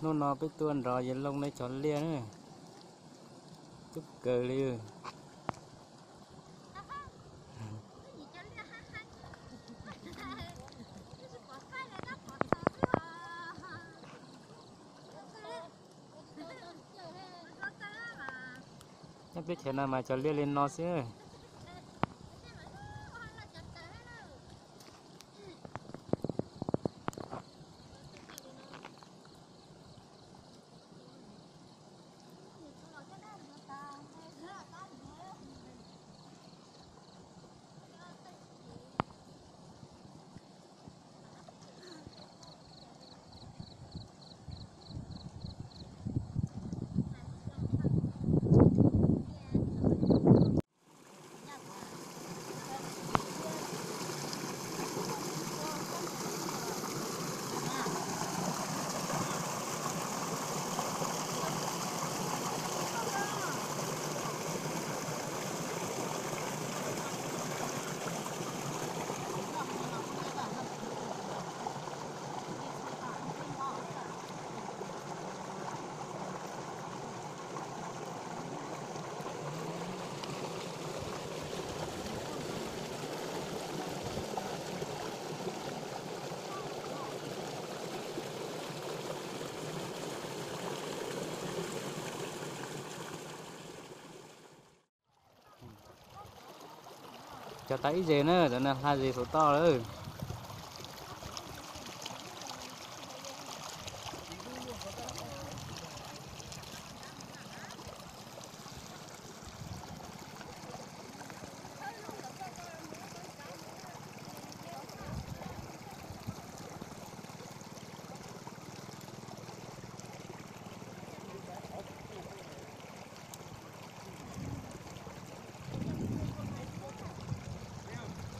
Hnub no peb tuaj nrog yawg Looj neb cog liaj na, tub kawg li. Nyob teb chaws no mas cog liaj li no xwb. Cog tas ib zes na, cov no hla zes saum toj lawm.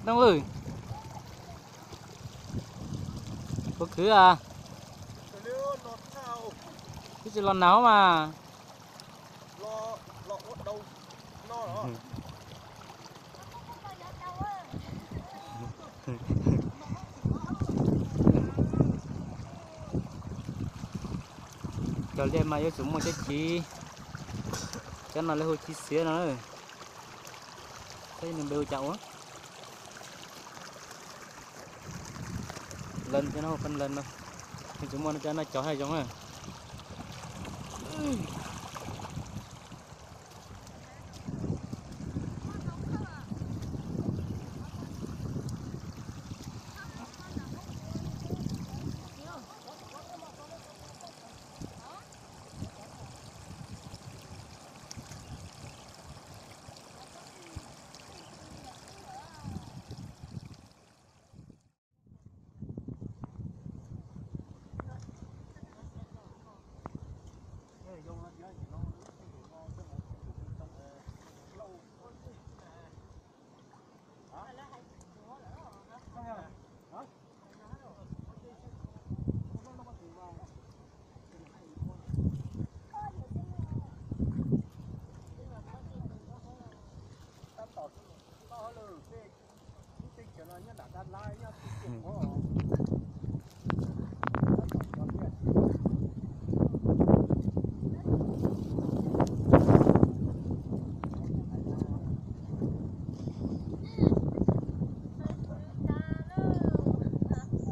Doob Lwj, puas khwv a? Twb tsis los nag mas. Cog liaj mas yuav tsum muaj cov chiv, cov no lawv hu chiv xiav no. Saib nws npe hu cas ua. Lees, cov no hu lees no. Yuav tsum muaj cov no cog haj zoo na.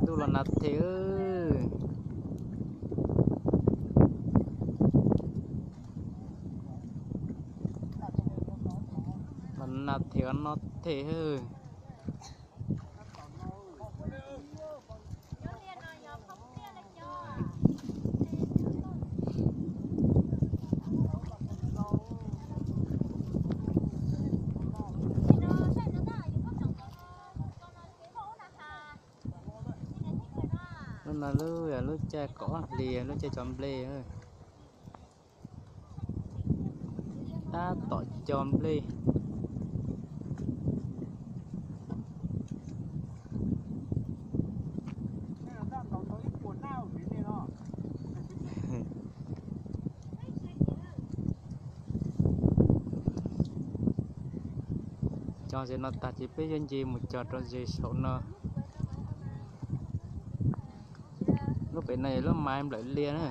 Ntuj los nag them. Los nag them no them. Lub no lub, lub caij kaum ob hlis, lub caij cov nplej. Tab tom cog nplej. Cog zes no tag ces peb yuav nce mus cog rau zes saum no. Lub pem no lub mas nplawm liaj na.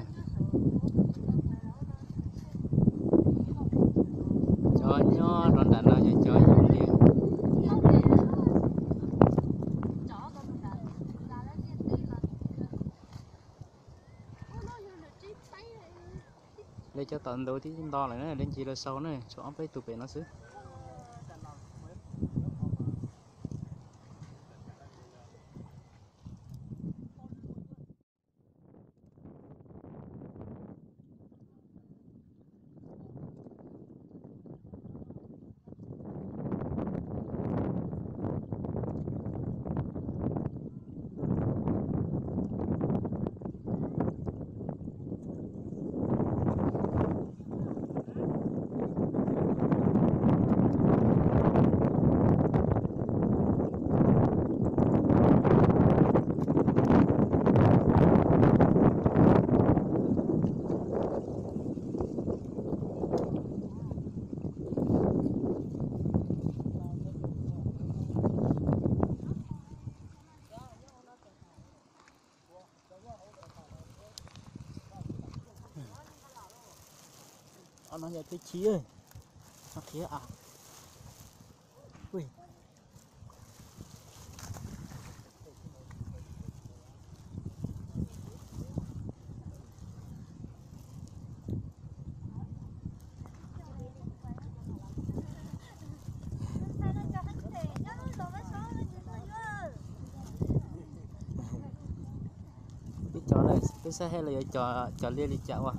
Cov nyob rau nram no yog cov yoov li. Lawv cov tom ntug twb nto lawm na, lawv ncig lawv sau na, tshuav ob peb tug pem no xwb. Ob no yog twb chim, no khiav a. Peb cov, peb saib haj los yuav cov liaj li cas ua.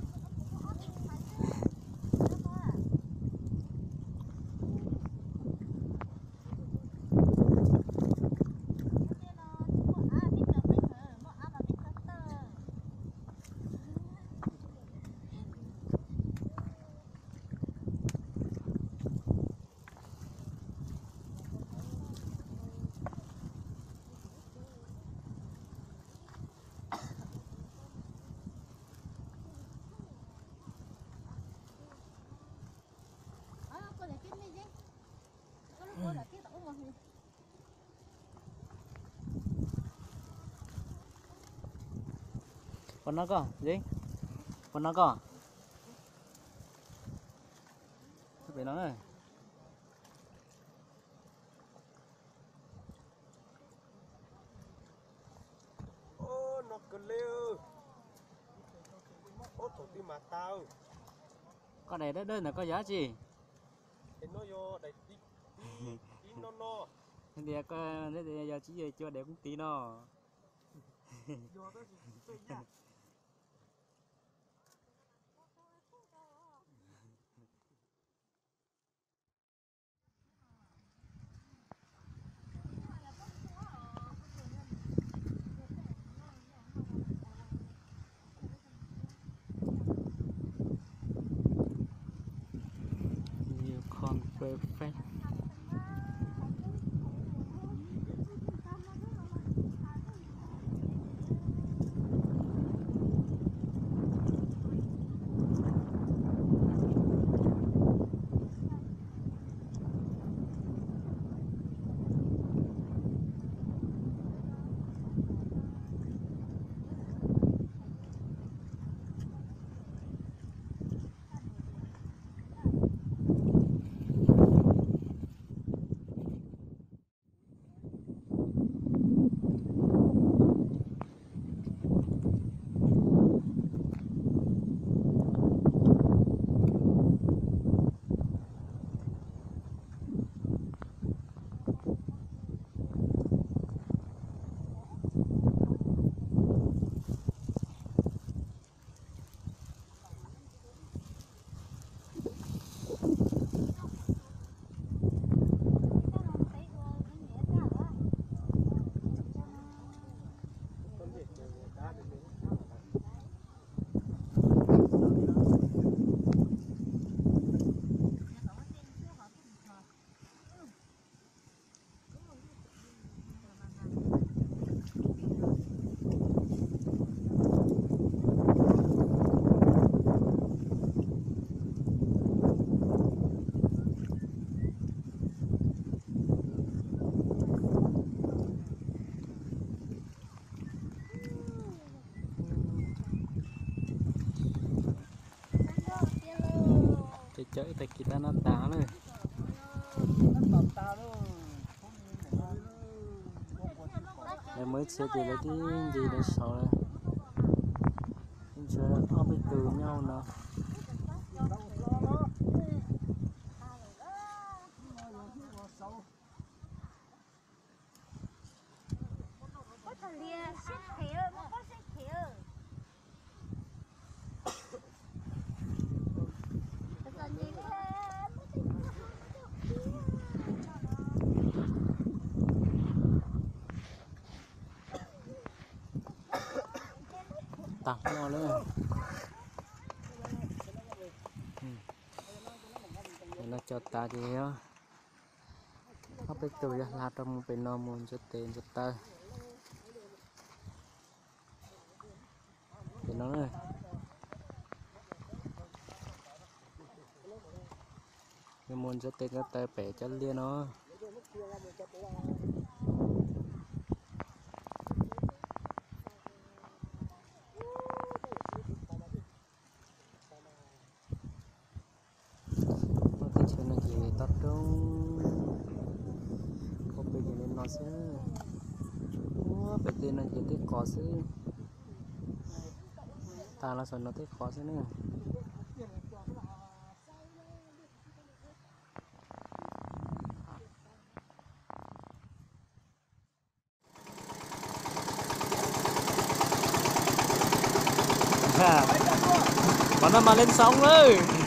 Puas no koj, Yeeb? Puas no koj? Pem no na. No kawg li. Ob thaum twg mas tau. Koj daim dawb dawb ntawm koj yog dab tsi? Es no yog daim tib no no. Tias koj yog tsis yog cua daim koob tis no. Yukon Perfect. Cov ib tag kis tab no tas lawm. Lawv muaj ib txhia ces lawv tib nce lawv saud lawm. Ib ntsia ob peb tus nyob hauv no. Tag noj lawm. No cov tas ces ob peb tus yuav hla rau mus pem no mus ntxuav tes ntxuav taw. Pem no na. Yuav mus ntxuav tes ntxuav taw pem cov liaj no. Teb chaws no ces toj roob, ua pem ces li no xwb. Ua pem tej no ces tej qos xwb. Tas los saum no tej qos xwb na. Qhov no mas leej xoob lawm.